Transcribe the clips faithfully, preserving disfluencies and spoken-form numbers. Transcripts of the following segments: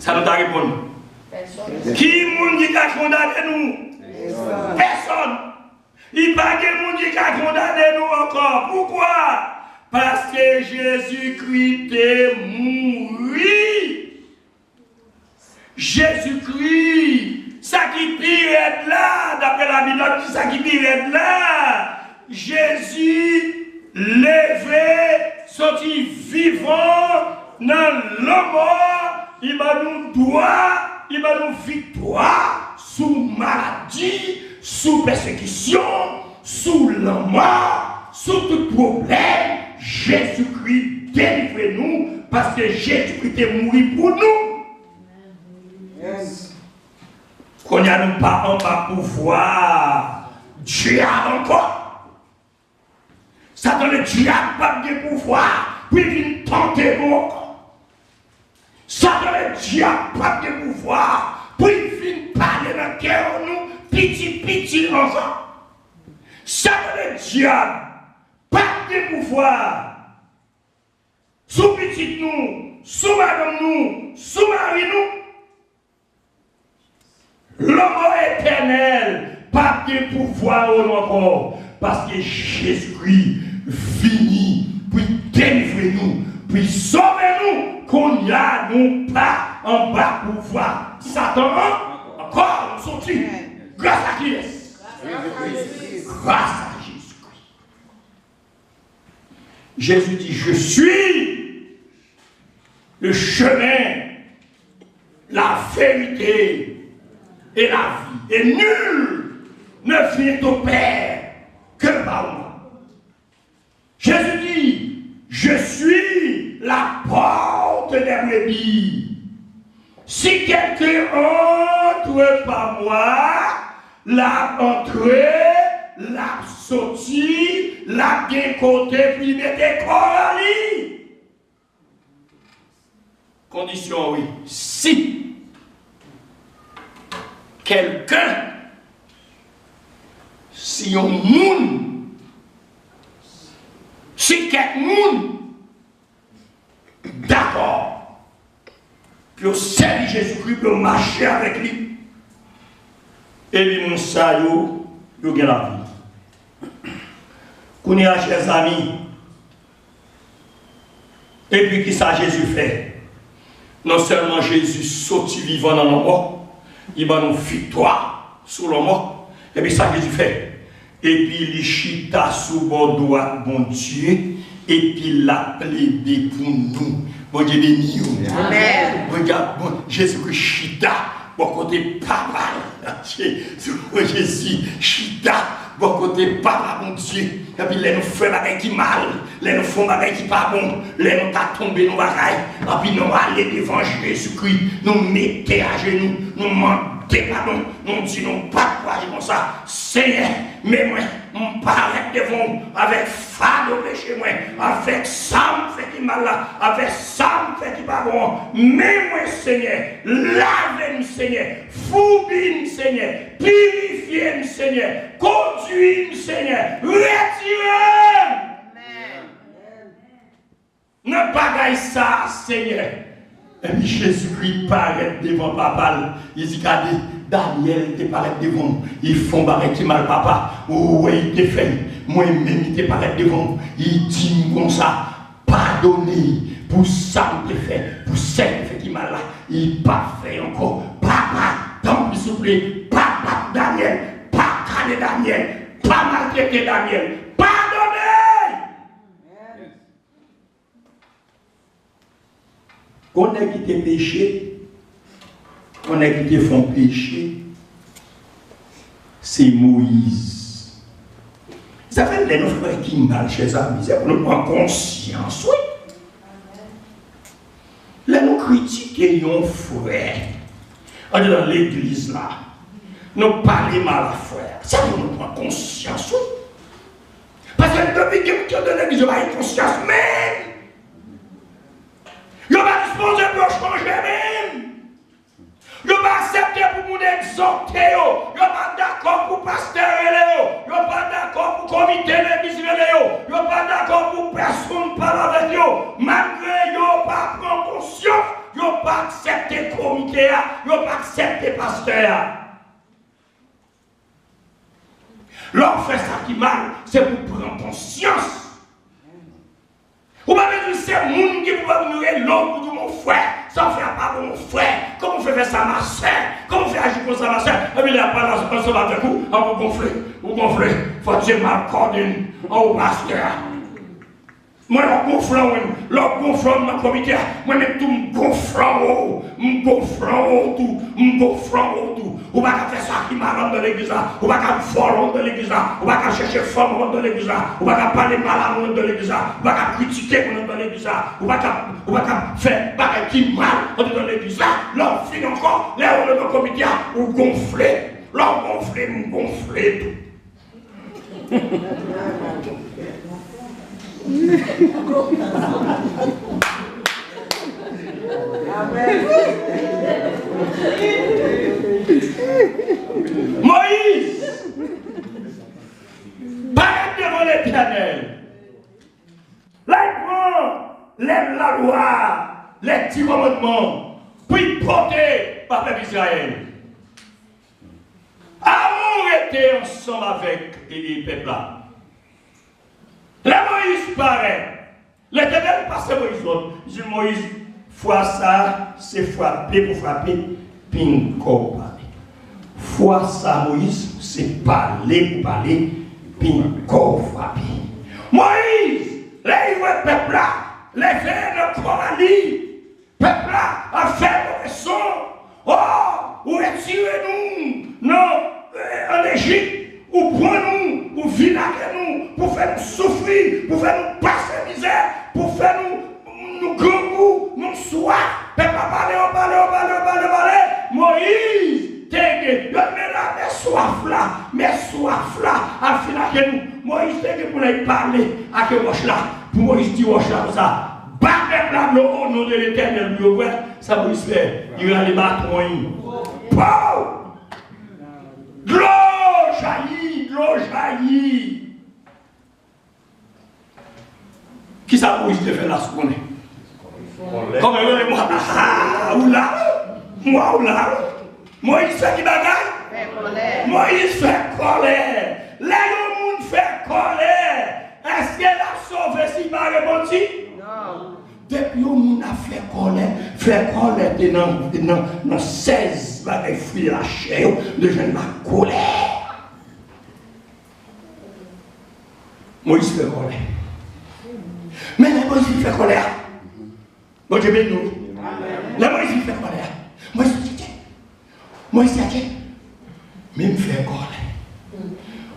Sa nou ta reponn? Ki moun ki ka kondane nou? Pèsonn. Li pa gen moun ki ka kondane nou ankò. Poukwa? Paske Jezikri te mouri. Jezikri, sa ki pi rèd la, daprè Labib la, nou di sa ki pi rèd la, Jezi leve, soti vivan nan lanmò, li ban nou dwa, li ban nou viktwa sou maladi, sou pèsekisyon, sou lanmò, sou tout pwoblèm. Jezikri delivre nou, paske Jezikri te mouri pou nou. Kounye a nou pa anba pouvwa dyab ankò. Satan ledyab p ap gen pouvwa pou l vin tante nou ankò. Satan ledyab p ap gen pouvwa pou l vin pale nan kè nou piti piti ankò. Satan ledyab p ap gen pouvwa sou pitit nou, sou madanm nou, sou mari nou. Lanmò etènèl p ap gen pouvwa onou ankò, paske Jezikri vini pou l delivre nou, pou l sove nou. Kounye a nou pa anba pouvwa Satan an ankò, nou soti. Gras a kiyès? Gras a Jezikri. Jésus dit, je suis le chemin, la vérité et la vie. Et nul ne vient au Père que par moi. Jésus dit, je suis la porte des brebis. Si quelqu'un entre par moi, l ap antre, l ap soti, l ap gen kote pou l mete kò li. Kondisyon, wi. Si kèlken, si yon moun, si kèk moun dakò pou yo sèvi Jezikri, pou yo mache avèk li, epi moun sa yo, yo gen lavi. Kounye a, chè zanmi, epi kisa Jezi fè? Non sèlman Jezi soti vivan nan lanmò, li ban nou viktwa sou lanmò, epi sa Jezi fè? Epi li chita sou bò dwat Bondye, epi l ap plede pou nou. Bondye beni w. Amèn. Bondye ap bon, Jezikri chita bò kote Papa l. Jezi, Jezi chita bò kote Papa Bondye. Epi lè nou fè bagay ki mal, lè nou fè yon bagay ki pa bon, lè nou ta tonbe nan bagay, epi nou ale devan Jezikri, nou mete ajenou, nou mande padon, nou di nou pa t pou aji konsa. Senyè, men mwen, m parèt devan w avèk fado peche mwen, avèk sa m fè ki mal la, avèk sa m fè ki pa bon an. Men mwen, Senyè, lave m, Senyè, foubi m, Senyè, pirifye m, Senyè, kondui m, Senyè, retire m. Amèn. Nan bagay sa a, Senyè. Epi Jezikri parèt devan Papa l. Li di, gade, Danyèl te parèt devan m. Li fè yon bagay ki mal, Papa. Ou wè, li te fè l. Mwen menm, li te parèt devan m. Li di m konsa, padone pou sa m te fè, pou sa l te fè ki mal la. Li p ap fè ankò. Papa, tanpri, souple, pa bat Danyèl, pa kale Danyèl, pa maltrete Danyèl. Padone! Gon nèg ki te peche, gon nèg ki te fè yon peche, se Moyiz. Sa fè lè nou fè bagay ki mal, chè zanmi, se pou nou pran konsyans, wi. Lè nou kritike yon frè, andedan legliz la, nou pale mal a frè a, se pou nou pran konsyans, wi. Paske depi gen moun ki antre legliz, yo pa gen konsyans menm. Yo pa dispoze pou yo chanje menm. Yo pa aksepte pou moun egzòte yo. Yo pa dakò pou pastè rele yo. Yo pa dakò pou komite legliz rele yo. Yo pa dakò pou pèsonn pale avèk yo. Malgre yo pa pran konsyans, yo pa aksepte komi- komite a, yo pa aksepte pastè a. Lè w fè sa ki mal, se pou w pran konsyans. Ou pa bezwen se moun ki pou vin rele w pou di w, "Mon frè, sa w fè a pa bon, mon frè. Kòman w fè fè sa, ma sè? Kòman w fè aji konsa, ma sè?" Epi lè y ap pale ansanm avèk ou, ap ou gonfle, ou gonfle. Fò Dye m akòde m an ou pastè a. Mwen, lè w gonfle w, lè w gonfle w nan komite a, mwen menm tou m gonfle w, m gonfle w tou, m gonfle w tou. Ou pa ka fè sa ki mal anndan legliz la. Ou pa ka vòlè anndan legliz la. Ou pa ka chèche fanm anndan legliz la. Ou pa ka pale mal a moun anndan legliz la. Ou pa ka kritike moun anndan legliz la. Ou pa ka, ou pa ka fè bagay ki mal anndan legliz la. Lè w fin ankò, lè w nan komite a, ou gonfle. Lè w gonfle, m gonfle tou. Moyiz parèt devan Letènèl. Lè l pran lèv lalwa, lèv di kòmandman pou l pote ba pèp Izrayèl. Arawon rete ansanm avèk, e, e, pèp la. Lè Moyiz parèt, Letènèl pase Moyiz lòd. Li di, "Moyiz, fwa sa a, se frape pou frape, pinkò pou pale. Fwa sa a, Moyiz, se pale pou pale, pinkò pou frape." Moyiz, lè li wè pèp la leve nan kò a li, pèp la ap fè move son. O, ou retire nou nan, eh, ann Ejip, ou pran nou, ou vin avè nou, pou fè nou soufri, pou fè nou pase mizè, pou fè nou, nou grangou, nou swaf. Pèp la pale, yo pale, yo pale, yo pale, yo pale. Moyiz te gen, yo men la, men swaf la, men swaf la ap fin avè nou. Moyiz te gen pou l pale ak wòch la, pou Moyiz di wòch la konsa, "Ba pèp la dlo o non de Letènèl pou yo bwè." Sa Moyiz fè? Li rale baton li. Pow! Dlo jayi, dlo jayi. Kisa Moyiz te fè la, si w konnen? Kòman yo rele mwen? Ah, ou la? Mwen ou la? Moyiz fè ki bagay? Fè kòlè. Moyiz fè kòlè. Lè yon moun fè kòlè, èske l ap sove si l pa repanti? Non. Depi yon moun ap fè kòlè, fè kòlè te nan, nan, nan sèz bagay fwi lachè yo, de jwenn lakolè. Moyiz fè kòlè. Men lè Moyiz fè kòlè a, Bondye beni nou, wi. Lè Moyiz vin fè kòlè a, Moyiz di, Moyiz di, men m fè kòlè.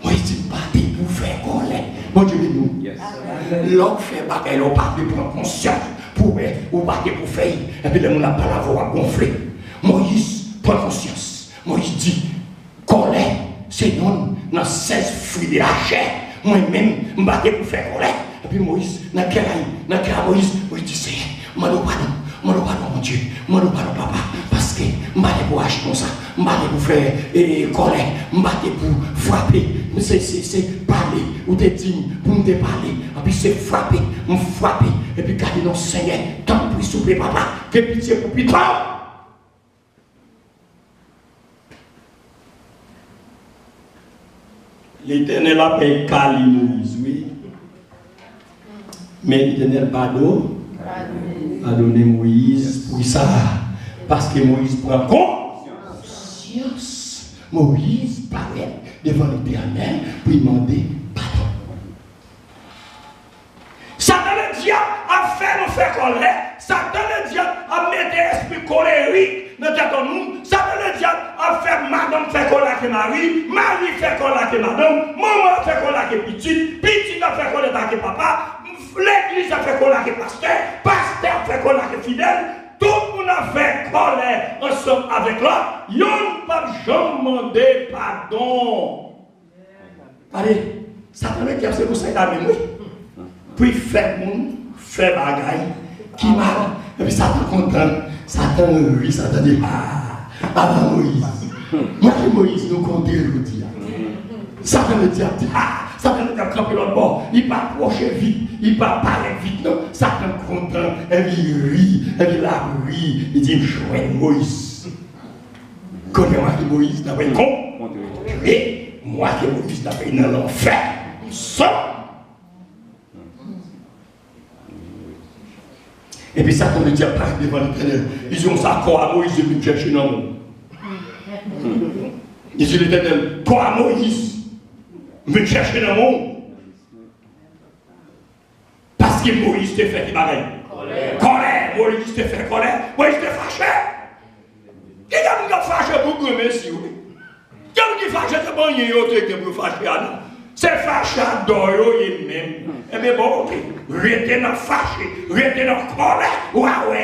Moyiz di, m pa te pou fè kòlè. Bondye beni nou. Lè w fè bagay la, ou pa vle pran konsyans pou wè ou pa te pou fè l. Epi lè moun ap pale avè w, w ap gonfle. Moyiz pran konsyans. Moyiz di, kòlè se yonn nan sèz fwi de lachè. Mwen menm, m pa te pou fè kòlè. Epi Moyiz, nan kè a, nan kè a Moyiz, Moyiz di, Senyè, mande w padon, mande w padon, Bondye, mande w padon, Papa, paske m pa te pou aji konsa, m pa te pou fè, e, e, kòlè, m pa te pou frape, se, se, se pale, ou te di m pou m te pale, epi se frape, m frape, epi gade non, Senyè, tanpri, souple, Papa, gen pitye pou pitit ou. Letènèl ap kale Moyiz, wi. Men Letènèl padon, padone Moyiz pou sa, paske Moyiz pran konsyans. Moyiz parèt devan Letènèl pou l mande padon. Satan ledyab ap fè nou fè kòlè. Satan ledyab ap mete espri kolerik nan tèt an nou. Satan ledyab ap fè madanm fè kòlè ak mari, mari fè kòlè ak madanm, manman ap fè kòlè ak pitit, pitit ap fè kòlè ak papa, legliz ap fè kòlè ak pastè, pastè ap fè kòlè ak fidèl. Tout moun ap fè kòlè ansanm avèk lòt. Yonn p ap janm mande padon. Gade, Satan ledyab se pou sa l la menm, wi. Pou l fè moun fè bagay ki mal. Epi Satan kontan, Satan ri, Satan di, ah, ala Moyiz. Mwen ki Moyiz nou kontre jodi a. Satan ledyab di, ah, Satan ledyab kanpe lòt bò. Li pa pwoche vit, li pa parèt vit, non. Satan kontan, epi li ri, epi l ap ri, li di, m jwenn Moyiz. Contrairement à Moïse, d'après con. Contrairement à Moïse, d'après dans l'enfer. Sòt. Epi Satan te di ap parèt devan Letènèl. Li di konsa, kò a Moyiz yo vin chèche nan men w. Li di Letènèl, kò a Moyiz vin chèche nan men w. Paske Moyiz te fè ki bagay? Kòlè. Kòlè. Moyiz te fè kòlè. Moyiz te fache. Gen de moun k ap fache pou granmesi, wi. Gen moun ki fache, se pa anyen yo te gen pou yo fache a, non. Se fache a dò yo ye menm. Ebyen, bon, oke. Rete nan fache, rete nan kòlè, w a wè.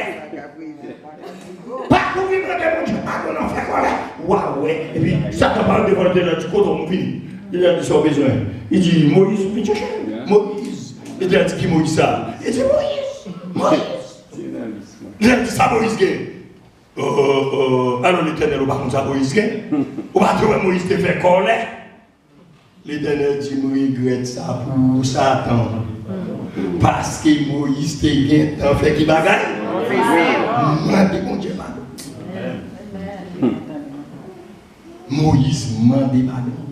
Pa kouri mande Bondye padon nan fè kòlè, w a wè. Epi, Satan pral devan Letènèl, di, kote w, m vini. Letènèl di, sa w bezwen? Li di, Moyiz, vin chèche Moyiz. Letènèl di, ki Moyiz sa? Li di, Moyiz, Moyiz. Letènèl di, sa Moyiz gen? Oh, oh, oh. Alò, Letènèl, ou pa konn sa Moyiz gen? Ou pa te wè Moyiz te fè kòlè? Letènèl di, m regrèt sa pou ou, Satan. Paske Moyiz te gentan fè ki bagay? Mande Bondye padon. Moyiz mande padon.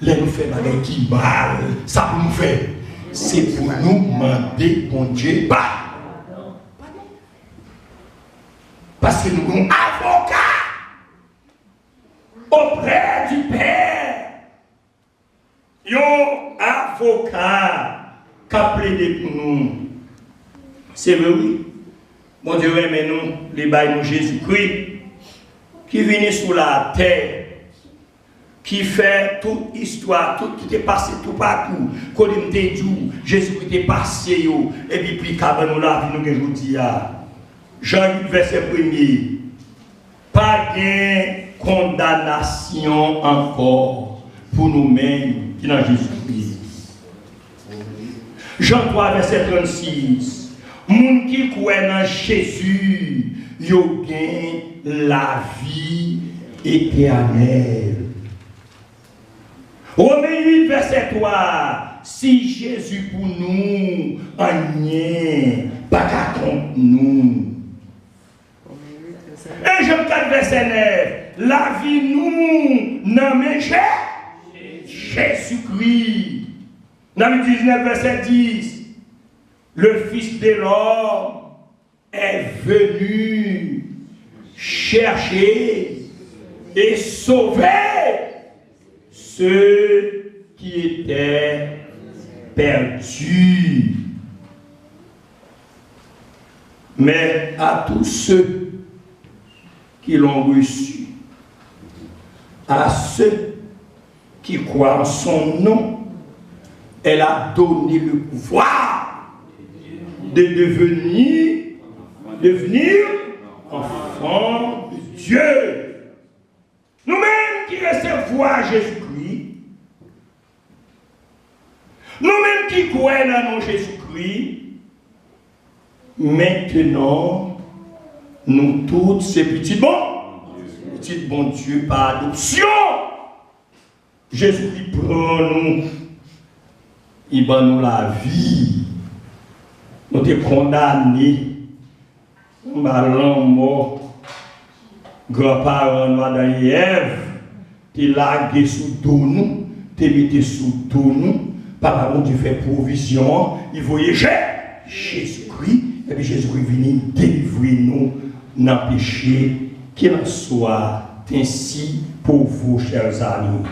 Lè nou fè bagay ki mal, sa pou nou fè? Se pou nou mande Bondye pa- Paske nou gen yon avoka auprès du Père. Yon avoka k ap plede pou nou. Se vre, wi. Bondye renmen nou, li bay nou Jezikri, ki vini sou latè, ki fè tout istwa, tout ki te pase toupatou, kote m te di w, Jezikri te pase yo, epi pou li ka ban nou lavi nou gen jodi a. Jan uit, vèsè premye. Pa gen kondanasyon ankò pou nou menm ki nan Jezikri. Jan twa, vèsè trannsis. Moun ki kwè nan Jezi, yo gen lavi etènèl. Women uit, vèsè twa. Si Jezi pou nou, anyen pa ka kont nou. En Jan kat, vèsè nèf. Lavi nou nan men Je-, Jezikri. Nan Lik diznèf, vèsè dis. Le Fils de l'homme est venu chercher et sauver ceux qui étaient perdus. Mais à tous ceux qui l'ont reçu, à ceux qui croient en son nom, elle a donné le pouvoir de devenir, devenir enfant de Dieu. Nou menm ki resevwa Jezikri, nou menm ki kwè nan non Jezikri, mentenan nou tout se pitit Bon-, pitit Bondye pa adopsyon. Jezikri pran nou, li ban nou lavi. Nou te kondane anba lanmò granparan nou Adan e Èv te lage sou do nou, te mete sou do nou. Papa Bondye fè pwovizyon an, li voye Je-, Jezikri, epi Jezikri vini delivre nou nan peche. Qu'il en soit ainsi pour vous, chers amis.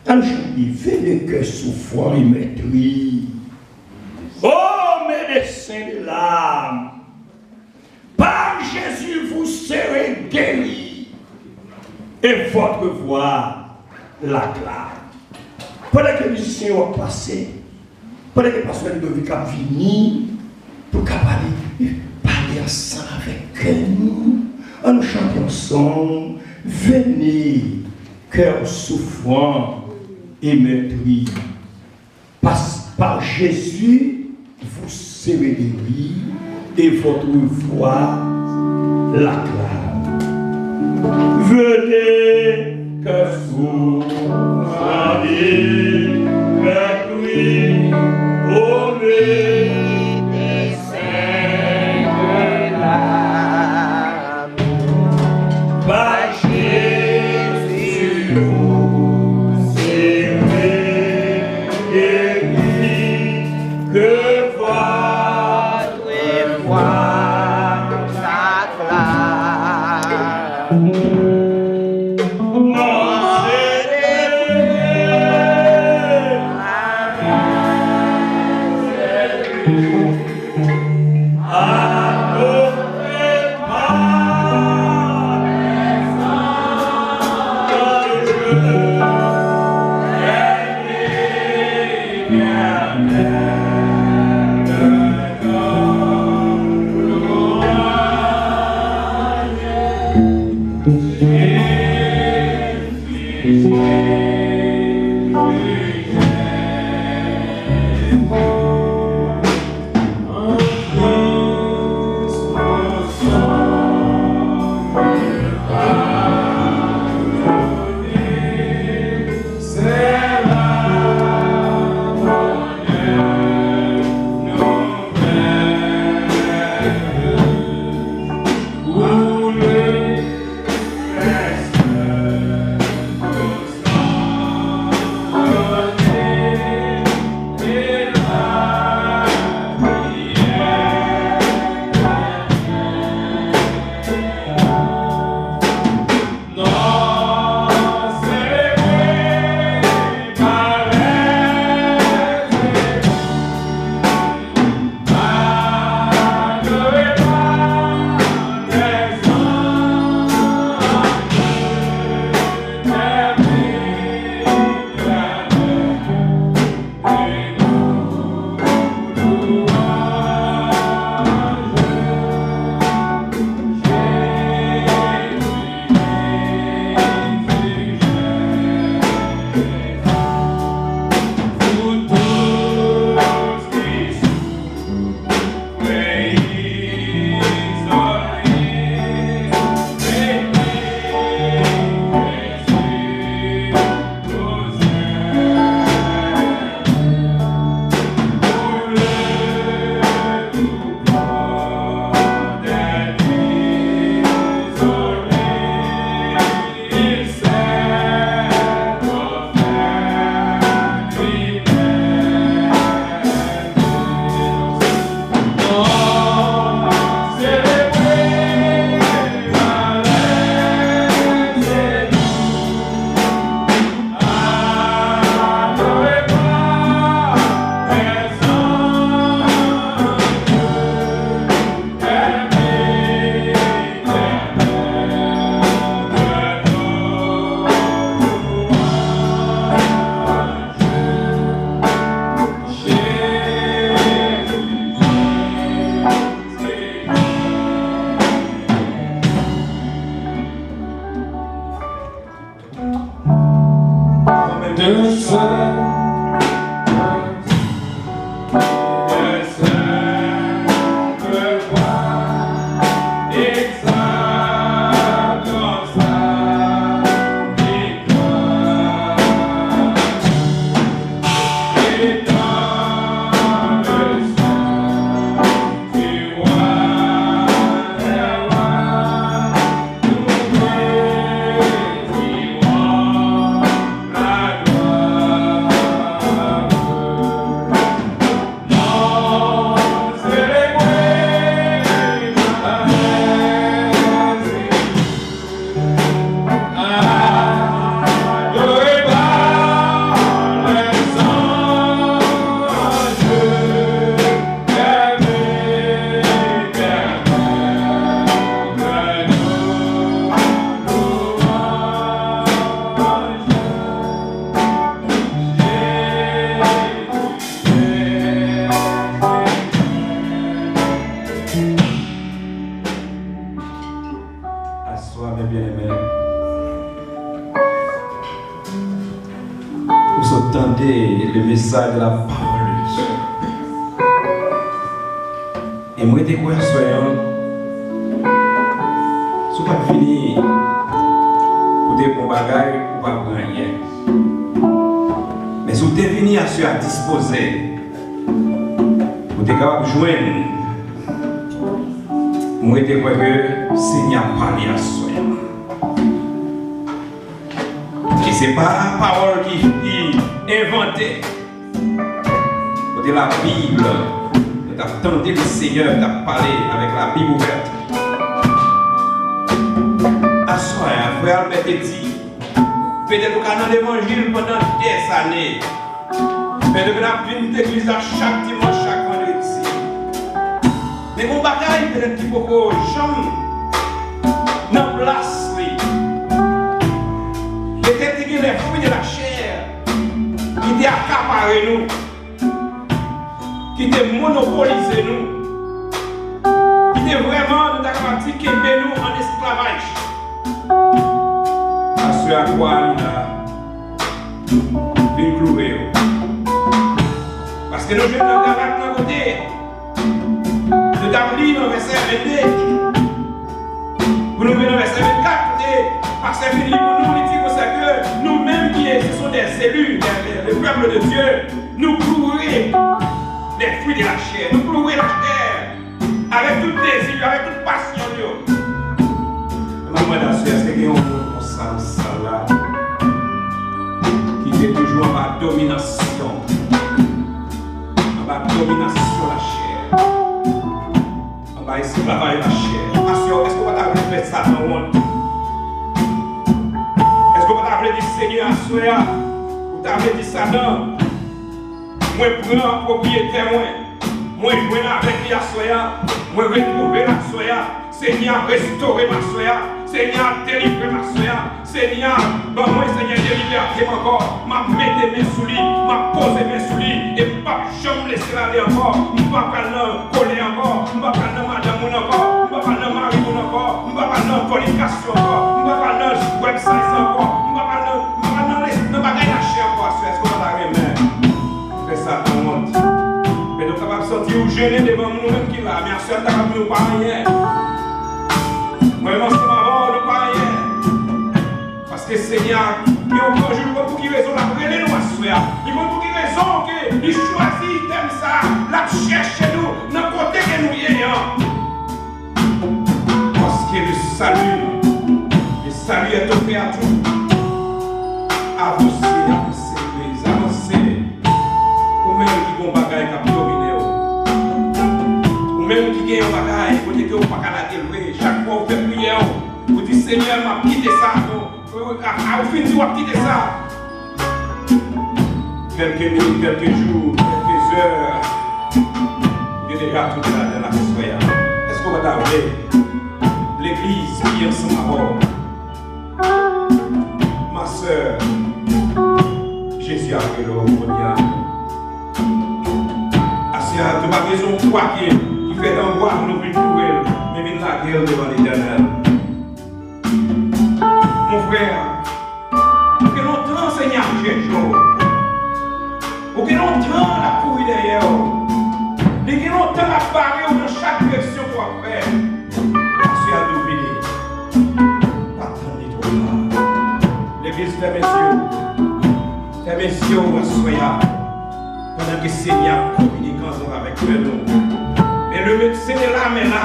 Ann chante, venez cœur souffrant et meurtri. Ô médecin de l'âme, par Jésus vous serez guéri, et votre voix l'acclame. Pandan ke mizisyen yo ap pase, pandan ke pastè Ludovic ap vini pou l ka pale, pale ansanm avèk kè nou, ann nou chante ansanm, Venez, cœur souffrant et meurtri, par, par Jésus vous serez guéri, et votre voix l'acclame. Venez, cœur souffrant et meurtri, au médecin de l'âme. Aswè, mes bien-aimés, ou sot tande le message de la parole de Dieu. E mwen te kwè aswè an, si w pa t vini pou te bon bagay, ou pa pran anyen. Men si w te vini aswè a dispoze, ou te kapab jwenn. Mwen te kwè ke Senyè a pale aswè a. E se pa pawòl ki, ki envante. Kote Labib, nou t ap tande le Senyè t ap pale avèk Labib ouvèt. Edi. Petèt ou ka nan levanjil pandan dèzane. Petèt ou ap vin legliz la chak dimanch, chak vandredi. Men gon bagay petèt ki poko janm nan plas li. Petèt te gen les fruits de la chair ki te akapare nou, ki te monopolize nou, ki te vrèman, nou ta kapab di, kenbe nou an esklavaj. Aswè a, kwa a li la, vin kloure yo. Paske nou jwenn nan Galat nan kote nou t ap li nan vèsè vennde, pou nou rive nan vèsè vennkat, kote pastè fin li pou nou, li di konsa ke nou menm ki, ce sont des élus, des, des, le peuple de Dieu, nou kloure les fruits de la chair, nou kloure lachè avèk tout dezi yo, avèk tout pasyon yo. Mwen mande aswè, èske gen yon moun konsa nan sal la ki te toujou anba dominasyon, anba dominasyon lachè, anba esklavaj lachè? Aswè, èske w pa ta vle fè Satan wont? Èske w pa ta vle di, Senyè, aswè a, ou ta vle di Satan, mwen pran pwopriyete mwen, mwen jwenn avèk li aswè a, mwen retwouve l aswè a. Senyè a, restore m aswè a. Senyè a, delivre m aswè a. Senyè a, ban mwen, Senyè, de libète m ankò. M ap mete men sou li, m ap poze men sou li, e m p ap janm lese l ale ankò. M pa pral nan kolè ankò. M pa pral nan madanm moun ankò. M pa pral nan mari moun ankò. M pa pral nan fònikasyon ankò. M pa pral nan website ankò. M pa pral nan, m pa pral nan les, nan bagay lachè ankò aswè. Èske w pa ta renmen fè Satan wont? Men nou kapab santi w jennen devan moun ou menm ki la, men aswè a m ta kapab di w pa anyen. Mwen menm ansanm avè w, nou pa anyen. Paske Senyè a gen yon gran jou, li konn pou ki rezon l ap rele nou aswè a. Li konn pou ki rezon ke li chwazi tèm sa a, l ap chèche nou nan kote ke nou ye an. Paske le salut, le salut est offert à tous. Avanse, avanse, legliz, avanse. Ou menm ki gen yon bagay k ap domine w. Ou menm ki gen yon bagay kote ke w pa ka lage l vre. Chak fwa w fè priyè w, ou di, Senyè, m ap kite sa. Non. Ou, a, a, ou fin di w ap kite sa. Kèlke minit, kèlke jou, kèlke zè, ou te deja tounen ladan l aswè a. Èske w pa ta vle legliz ki ansanm avè w? Ma sè, Jezi ap rele w kounye a. Aswè a, nou pa bezwen yon kwa ki, ki fèt an bwa pou nou vin kloure l, men vin lage l devan Letènèl. Mon frè, ou gen lontan Senyè ap chèche w. Ou gen lontan l ap kouri dèyè w. Li gen lontan l ap bare w nan chak direksyon ke w ap fè. Aswè a, nou vini. Pa tann li twò ta. Legliz, fèmen zye w. Fèmen zye w aswè a. Pandan ke Senyè a ap kominike ansanm avèk frè nou. Men le médecin de l'âme est là.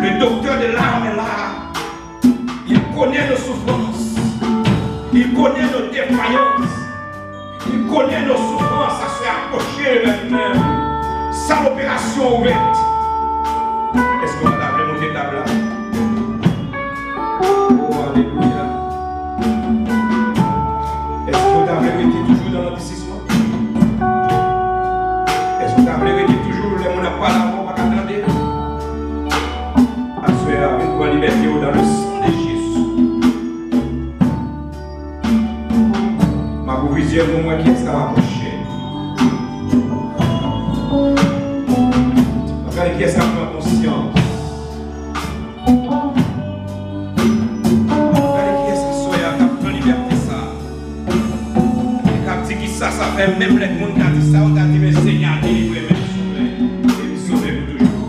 Le docteur de l'âme est là. Il connaît nos souffrances. Il connaît nos défaillances. Li konnen nos souffrances, aswè a, apwoche vè li menm. Sal operasyon ouvèt. Èske w pa ta vle monte tab la? Oh, alelouya. Èske w ta vle rete toujou nan landisisyon? Èske w ta vle rete toujou lè moun ap pale avè w, w pa ka tande? Aswè a, vin pran libète w dans le sang de Jésus. M ap ouvri zye m pou m wè kiyès k ap apwoche. M ap gade kiyès k ap pran konsyans. M ap gade kiyès aswè a k ap pran libète sa a. E k ap di, kisa sa fè, menm lè moun ta di sa, ou ta di, men Senyè a delivre m, m sove, e m sove pou toujou.